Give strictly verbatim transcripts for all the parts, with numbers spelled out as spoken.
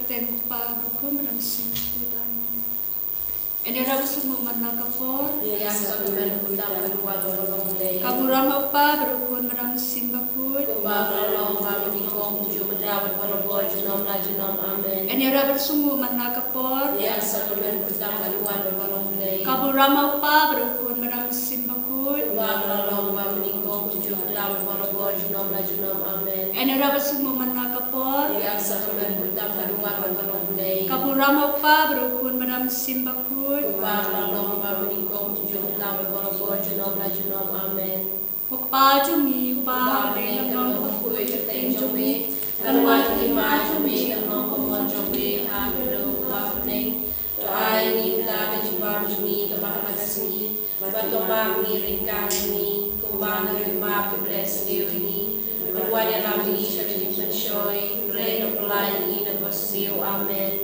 Teng u Kpa, bad u Khun, bad u Mynsiem Bakhuid. Amen. Ïa ngi ruh ba sngewbha man la ka por. Ïa ka sngewbha man la ka por. Ka burom ha u Kpa, bad ha u Khun, bad ha u Mynsiem Bakhuid. Kumba ka la long, kumba mynnyngkong, kumjuh mynta, bad barabor, junom la junom. Amen. Ïa ngi ruh ba sngewbha man la ka por. Ïa ka sngewbha man la ka por. Ka burom ha u Kpa, bad ha u Khun, bad ha u Mynsiem Bakhuid. Kumba ka la long, kumba mynnyngkong, kumjuh mynta, bad barabor, junom la junom. Amen. Ïa ngi ruh ba sngewbha man la ka por. Ïa ka sngewbha man la ka por. Ka burom ha u Kpa, bad ha u Khun, bad ha u Mynsiem Bakhuid. Kumba ka la long, kumba mynnyngkong, kumjuh mynta, bad barabor, junom la junom. Amen. Ko Kpa jong ngi, uba ha bneng, ka long ka kyrteng jong me. Kan wan ka hima jong me, kan long ka mon jong me, ha ka ri bad ha bneng. To ai ngi mynta ka jingbam jong ngi kaba ha ka sngi. Bad to map ïa ngi ryngkat jong ngi, kumba ngi ruh ngi map ïa kiba leh sniew ïa ngi. Bad wat ïalam ïa ngi sha ka jingpynshoi, hynrei to pyllait ïa ngi na kaba sniew. Amen.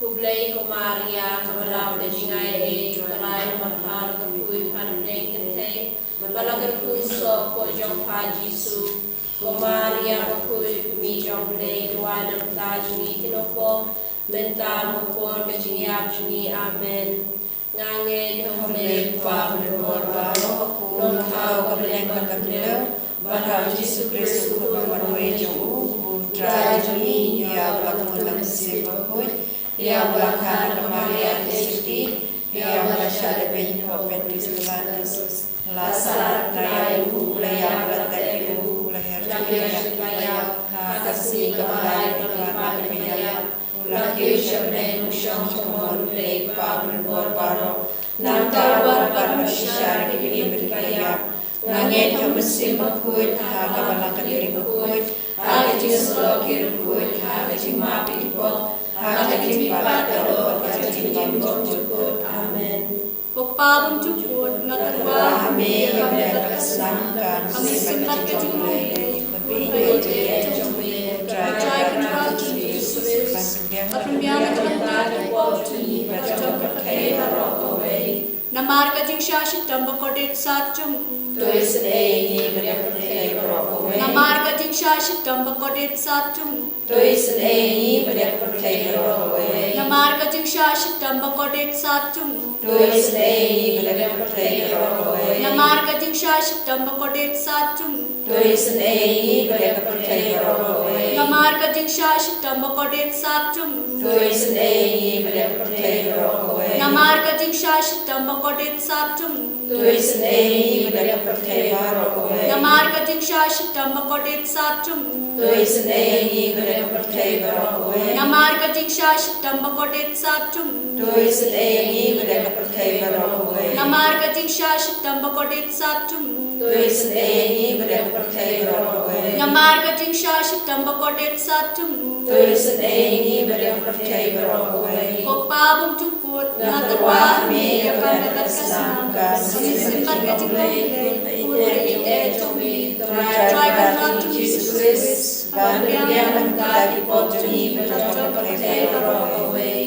Khublei ko Maria, kaba dap da jingai ei, U Trai u don bad pha, la kyrkhu ïa pha na pdeng ki kynthei, bad la kyrkhu u soh jong pha Jisu. Ko Maria bakhuid, Kmie jong U Blei, duwai na ka bynta jong ngi ki nongpop, mynta bad ha ka por ka jingïap jong ngi. Amen. Nga ngeit ha U Blei U Kpa Bakhuid baroh, U Nongthaw kaba bneng bad ka khyndew, bad ha U Jisu Khrist U Khun ba marwei jong U, U Trai jong ngi, ïa ba la kyrkhu na ka Mynsiem Bakhuid, ïa ba la kha na ka Maria Theisotti, ïa ba la shah lehbeiñ ha u Pontius Pilatus. La sah, la trai ïa U, la ïap, la tep ïa U, la her sha ki kynja ïap, ha ka sngi kaba lai, la kynduh na ka bynta ïap, la kiew sha bneng, la shong sha ka mon U Blei U Kpa Bakhuid baroh. Nangta u wan ban ïashisha ïa ki ba im bad ki ba ïap. Nga ngeit ha U Mynsiem Bakhuid, ha ka balang ka jingim bakhuid, ha ka jingïasyllok ki riewkhuid, ha ka jingmap ïa ki pop, ha ka jingmihpat ka doh, ha ka jingim bymjukut. Amen. Ko Kpa bymjukut, nga tyrwa ha me ïa ka met bad ka snam, ka mynsiem bad ka jinglong Blei, bad ba i ïeit jong me, U Trai Kynrad jong ngi Jisu Khrist, ban pynbiang na ka bynta ki pop jong ngi bad jong ka pyrthei baroh kawei. Namar ka jingshah shitom ba kordit sat jong U, to isynei ïa ngi bad ïa ka pyrthei baroh kawei. Namar ka jingshah shitom ba kordit sat jong U, to isynei ïa ngi bad ïa ka pyrthei baroh kawei. Namar ka jingshah shitom ba kordit sat jong U, to isynei ïa ngi bad ïa ka pyrthei baroh kawei. Namar ka jingshah shitom ba kordit sat jong U, to isynei ïa ngi bad ïa ka pyrthei baroh kawei. Namar ka jingshah shitom ba kordit sat jong U, to isynei ïa ngi bad ïa ka pyrthei baroh kawei. Namar ka jingshah shitom ba kordit sat jong U, to isynei ïa ngi bad ïa ka pyrthei baroh kawei. Namar ka jingshah shitom ba kordit sat jong U, to isynei ïa ngi bad ïa ka pyrthei baroh kawei. Namar ka jingshah shitom ba kordit sat jong U, to isynei ïa ngi bad ïa ka pyrthei baroh kawei. Namar ka jingshah shitom ba kordit sat jong U, to isynei ïa ngi bad ïa ka pyrthei baroh kawei. Namar ka jingshah shitom ba kordit sat jong U, to isynei ïa ngi bad ïa ka pyrthei baroh kawei. Ko Kpa bymjukut, nga tyrwa ha me ïa ka met bad ka snam, ka mynsiem bad ka jinglong Blei, bad ba i ïeit jong me, U Trai Kynrad jong ngi Jisu Khrist, ban pynbiang na ka bynta ki pop jong ngi bad jong ka pyrthei baroh kawei.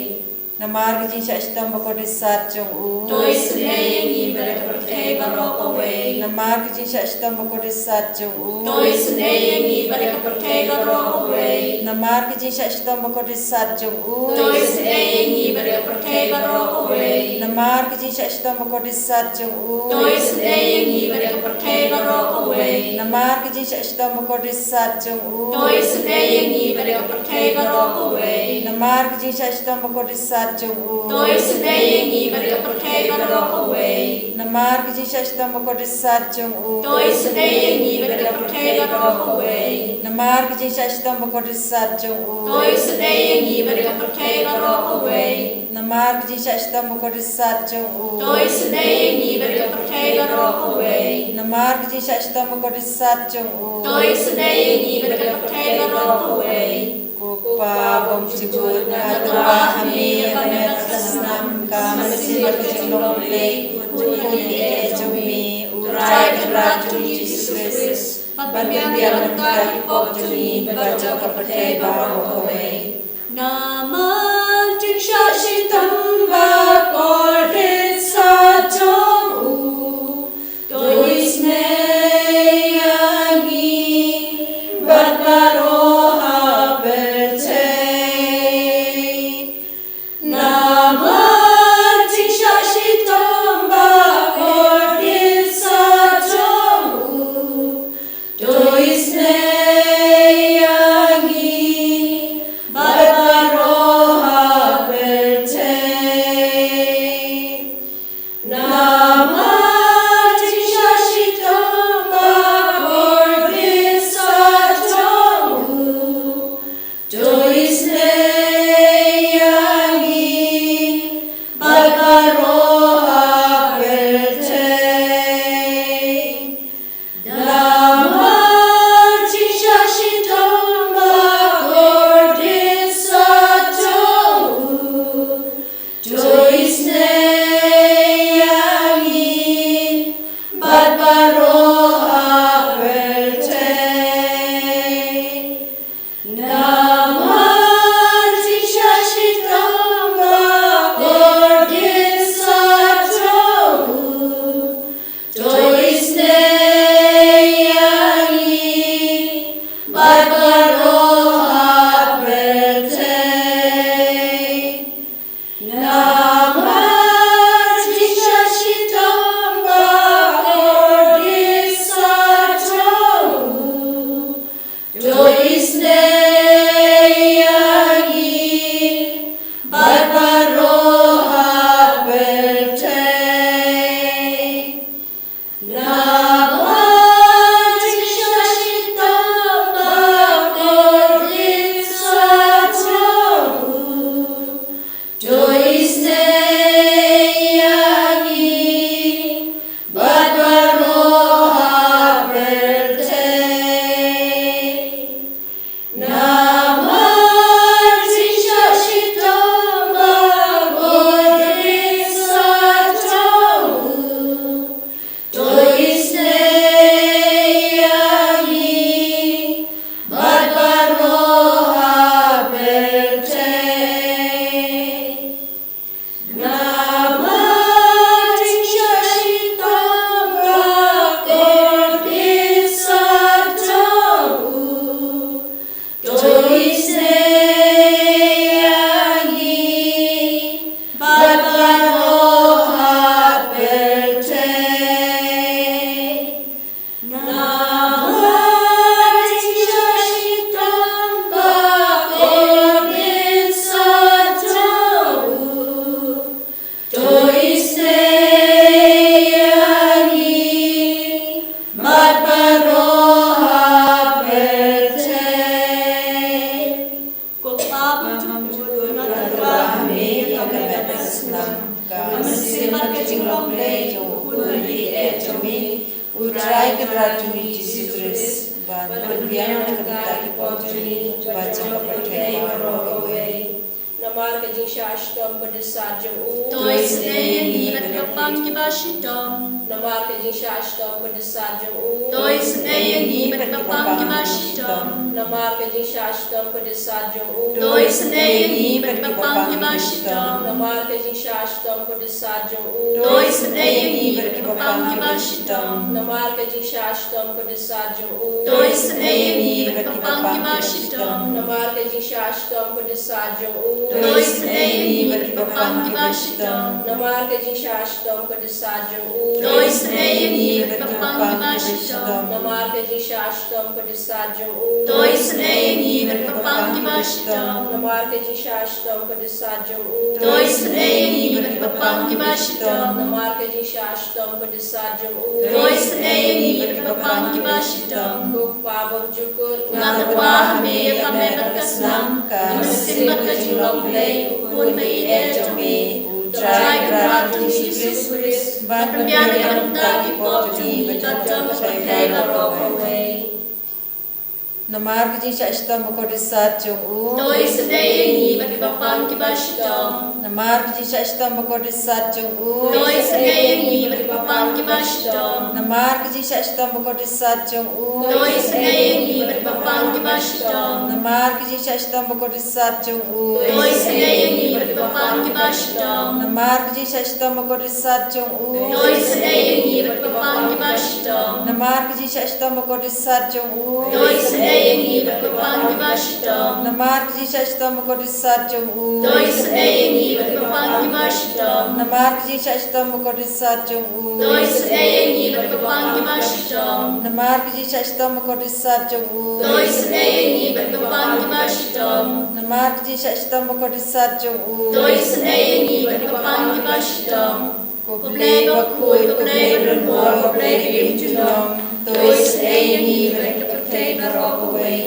Namar ka jingshah shitom ba kordit sat jong U, to isynei ïa ngi bad ïa ka pyrthei baroh kawei. Namar ka jingshah shitom ba kordit sat jong U, to isynei ïa ngi bad ïa ka pyrthei baroh kawei. Namar ka jingshah shitom ba kordit sat jong U, to isynei ïa ngi bad ïa ka pyrthei baroh kawei. Namar ka jingshah shitom ba kordit sat jong U, to isynei ïa ngi bad ïa ka pyrthei baroh kawei. Namar ka jingshah shitom ba kordit sat jong U, to isynei ïa ngi bad ïa ka pyrthei baroh kawei. Namar ka jingshah shitom ba kordit sat jong U, to isynei ïa ngi bad ïa ka pyrthei baroh kawei. Namar ka jingshah shitom ba kordit sat jong U, to isynei ïa ngi bad ïa ka pyrthei baroh kawei. Namar ka jingshah shitom ba kordit sat jong U, to isynei ïa ngi bad ïa ka pyrthei baroh kawei. Namar ka jingshah shitom ba kordit sat jong U, to isynei ïa ngi bad ïa ka pyrthei baroh kawei. Namar ka jingshah shitom ba kordit sat jong U, to isynei ïa ngi bad ïa ka pyrthei baroh kawei. Ko Kpa bymjukut, nga tyrwa ha me ïa ka met bad ka snam, ka mynsiem bad ka jinglong Blei, bad ba i ïeit jong me, U Trai Kynrad jong ngi Jisu Khrist, ban pynbiang na ka bynta ki pop jong ngi bad jong ka pyrthei baroh kawei. Namar ka jingshah shitom ba kordit sat jong U, to isynei ïa ngi bad baroh ha pyrthei. Namar ka jinglong Blei jong u Khun baieit jong me, U Trai Kynrad jong ngi Jisu Khrist, ban pynbiang na ka bynta ki pop jong ngi bad jong ka pyrthei baroh kawei. Namar ka jingshah shitom kordit sat jong u. To isynei ïa ngi bad ki bapang kiba shitom. Namar ka jingshah shitom kordit sat jong u. To isynei ïa ngi bad ki bapang kiba shitom. Namar ka jingshah shitom kordit sat jong u. To isynei ïa ngi bad ki bapang kiba shitom. Namar ka jingshah shitom kordit sat jong u. To isynei ïa ngi bad ki bapang kiba shitom. Namar ka jingshah shitom kordit sat jong u. To isynei ïa ngi bad ki bapang kiba shitom. Namar ka jingshah shitom kordit sat jong u. To isynei ïa ngi bad ki bapang kiba shitom. Namar ka jingshah shitom kordit sat jong u. To isynei ïa ngi bad ki bapang kiba shitom. Namar ka jingshah shitom kordit sat jong u. To isynei ïa ngi bad ki bapang kiba shitom. Namar ka jingshah shitom kordit sat jong u. To isynei ïa ngi bad ki bapang kiba shitom. Namar ka jingshah shitom kordit sat jong u. To isynei ïa ngi bad ki bapang kiba shitom. Ko Kpa bymjukut. Nga tyrwa ha me ïa ka met bad ka snam, ka mynsiem bad ka jinglong Blei, U Khun baieit jong me, U Trai Kynrad jong ngi Jisu Khrist, ban pynbiang na ka bynta ki pop jong ngi bad jong ka pyrthei baroh kawei. Namar ka jingshah shitom bakordit sat jong u. To isynei ïa ngi bad ki bapang kiba shitom. Namar ka jingshah shitom bakordit sat jong u. To isynei ïa ngi bad ki bapang kiba shitom. Namar ka jingshah shitom bakordit sat jong u. To isynei ïa ngi bad ki bapang kiba shitom. Namar ka jingshah shitom bakordit sat jong u. To isynei ïa ngi bad ki bapang kiba shitom. Namar ka jingshah shitom bakordit sat jong u. To isynei ïa ngi bad ki bapang kiba shitom. Namar ka jingshah shitom bakordit sat jong u. To isynei ïa ngi bad ki bapang kiba shitom. Namar ka jingshah shitom bakordit sat jong u. To isynei ïa ngi bad ki bapang kiba shitom. Namar ka jingshah shitom bakordit sat jong u. To isynei ïa ngi bad ki bapang kiba shitom. Namar ka jingshah shitom bakordit sat jong u. To isynei ïa ngi bad ki bapang kiba shitom. Namar ka jingshah shitom bakordit sat jong u. To isynei ïa ngi bad ki bapang kiba shitom. Ko Blei bakhuid, ko Blei barim bor, ko Blei ba im junom. To isynei ïa ngi bad ka pyrthei baroh kawei.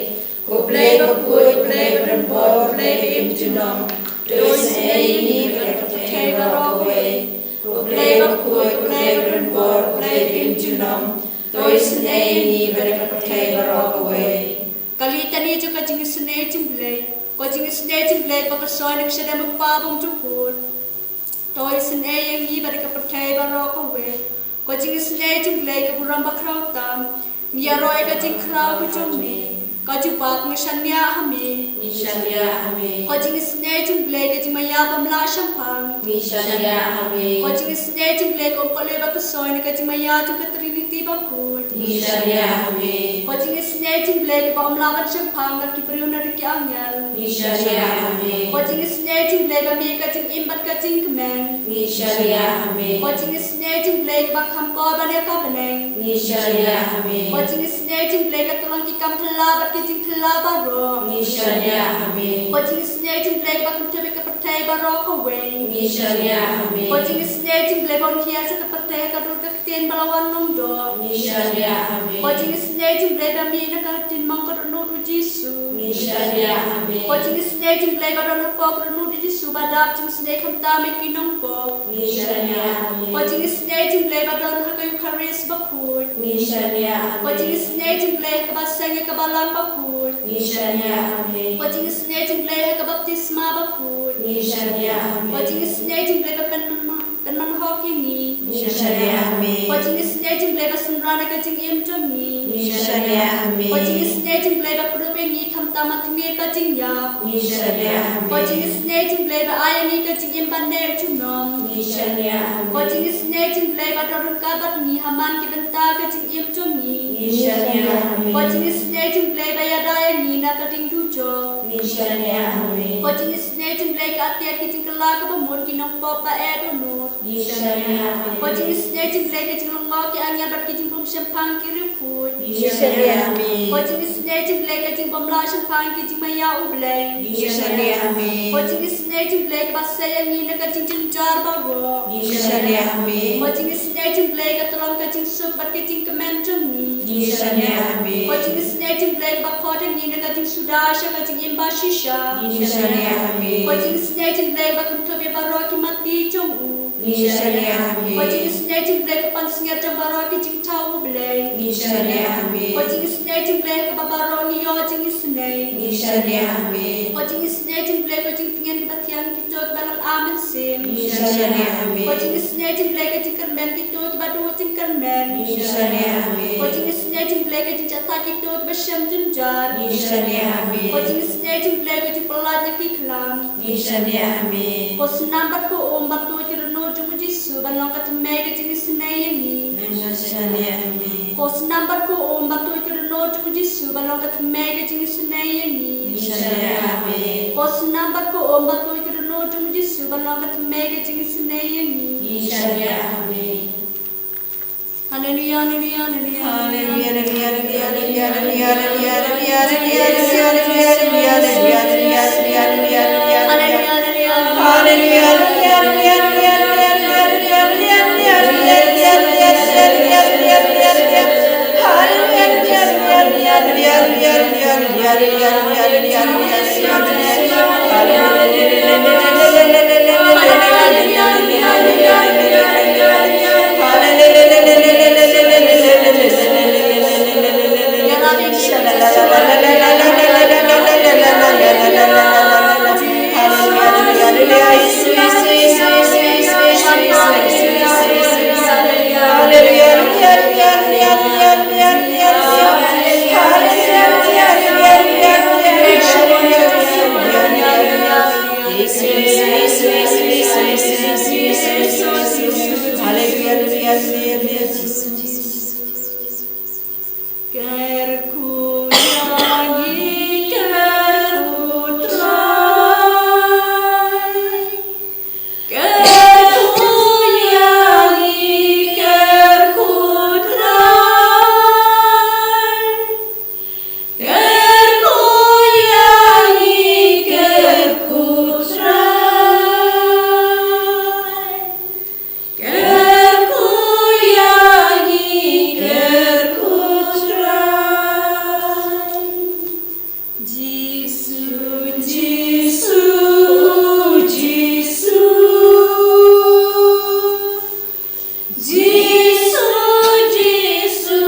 Ko Blei bakhuid, ko Blei barim bor, ko Blei ba im junom. To isynei ïa ngi bad ka pyrthei baroh kawei. Ko Blei bakhuid, ko Blei barim bor, ko Blei ba im junom. To isynei ïa ngi bad ka pyrthei baroh kawei. Ka litani jong ka jingisynei jong U Blei. Ko jingisynei jong U Blei ba ka soi na ka shadem U Kpa bymjukut. To isynei ïa ngi bad ka pyrthei baroh kawei. Ko jingisynei jong U Blei ka burom bakhraw tam. Ngi ïaroh ïa ka jingkhraw ka jong me. Ka jubab, ngi shaniah ha me. Ngi shaniah ha me. Ko jingisynei jong U Blei ka jingmaïa bym lah shemphang. Ngi shaniah ha me. Ko jingisynei jong U Blei ka umpat leh bad ka soi na ka jingmaïa jong ka Trinity bakhuid. Ngi shaniah ha me. Ko jingisynei jong U Blei kaba ym lah ban shemphang bad ki briew ne ki angel. Ngi shaniah ha me. Ko jingisynei jong U Blei ba mih ka jingim bad ka jingkmen. Ngi shaniah ha me. Ko jingisynei jong U Blei kaba kham kor ban ïa ka bneng. Ngi shaniah ha me. Ko jingisynei jong U Blei ka tyllong ki kam phylla bad ki jingphylla baroh. Ngi shaniah ha me. Ko jingisynei jong U Blei kaba kynthup ïa ka pyrthei baroh kawei. Ngi shaniah ha me. Ko jingisynei jong U Blei ba un hiar sa ka pyrthei ha ka dur ka ktien ba la wan long doh. Ngi shaniah ha me. Ko jingisynei jong U Blei ba mih na ka ktien mong ka dohnud U Jisu. Ngi shaniah ha me. Ko jingisynei jong U Blei ba don hapoh ka dohnud U Jisu ba dap jingisynei khamtam ïa ki nongpop. Ngi shaniah ha me. Ko jingisynei jong U Blei ba don ha ka Eukharist bakhuid. Ngi shaniah ha me. Ko jingisynei jong U Blei ha kaba seng ïa ka Balang bakhuid. Ngi shaniah ha me. Ko jingisynei jong U Blei ha ka baptisma bakhuid. Ngi shaniah ha me. Ko jingisynei jong U Blei ba pynman pynman hok ïa ngi. Ngi shaniah ha me. Ko jingisynei jong U Blei ba synran ïa ka jingim jong ngi. Ngi shaniah ha me. Ko jingisynei jong U Blei ba kdup ïa ngi khamtam ha tmier ka jingïap. Ngi shaniah ha me. Ko jingisynei jong U Blei ba ai ïa ngi ka jingim ban neh junom. Ngi shaniah ha me. Ko jingisynei jong U Blei ba don ryngkat bad ngi ha man ki bynta ka jingim jong ngi. Ngi shaniah ha me. Ko jingisynei jong U Blei ba ïada ïa ngi na ka ding dujok. Ngi shaniah ha me. Ko jingisynei jong U Blei ka atiar ki jingkylla kaba mut ki nongpop ba eh dohnud. Ngi shaniah ha me. Ko jingisynei jong U Blei ka jinglyngngoh ki angel bad ki jingbymshemphang ki riewkhuid. Ngi shaniah ha me. Ko jingisynei jong U Blei ka jingbymlah shemphang ki jingmaïa U Blei. Ngi shaniah ha me. Ko jingisynei jong U Blei kaba sei ïa ngi na ka jingjynjar baroh. Ngi shaniah ha me. Ko jingisynei jong U Blei ka tyllong ka jingsuk bad ka jingkmen jong ngi. Ngi shaniah ha me. Ko jingisynei jong U Blei kaba khot ïa ngi na ka jingsuda sha ka jingim bashisha. Ngi shaniah ha me. Ko jingisynei jong U Blei kaba kynthup ïa baroh ki matti jong u. Ngi shaniah ha me. Ko jingisynei jong U Blei ka pansngiat jong baroh ki jingthaw U Blei. Ngi shaniah ha me. Ko jingisynei jong U Blei kaba baroh ngi ïoh jingisynei. Ngi shaniah ha me. Ko jingisynei jong U Blei ko jingtngen kiba thiang kito kiba long ar mynsiem. Ngi shaniah ha me. Ko jingisynei jong U Blei ko jingkyrmen kito kiba duh jingkyrmen. Ngi shaniah ha me. Ko jingisynei jong U Blei ko jingjahthait kito kiba shem jynjar. Ngi shaniah ha me. Ko jingisynei jong U Blei ko jingpyllait na ki khlam. Ngi shaniah ha me. Ko snam bad ko um bad to ki dohnud jong U Jisu ban long ka thymmei ka jingisynei ïa ngi. Ngi shaniah ha me. Ko snam bad ko um bad to ki dohnud jong U Jisu ban long ka thymmei ka jingisynei ïa ngi. Ngi shaniah ha me. Ko snam bad ko um bad to ki dohnud jong U Jisu ban long ka thymmei ka jingisynei ïa ngi. Ngi shaniah ha me. Haleluya, haleluya, haleluya. Haleluya, haleluya, haleluya. Jisu, Jisu, Jisu. Jisu, Jisu,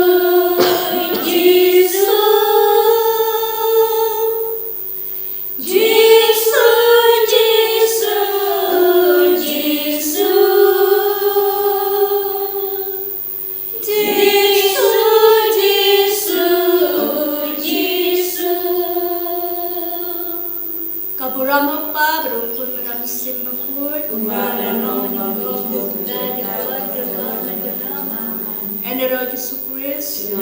Jisu. Jisu, Jisu, Jisu. Jisu, Jisu, Jisu. Ka burom u Kpa bad u Khun bad u Mynsiem Bakhuid. Kumba la long na u Kpa. Ynda u Jisu Khrist.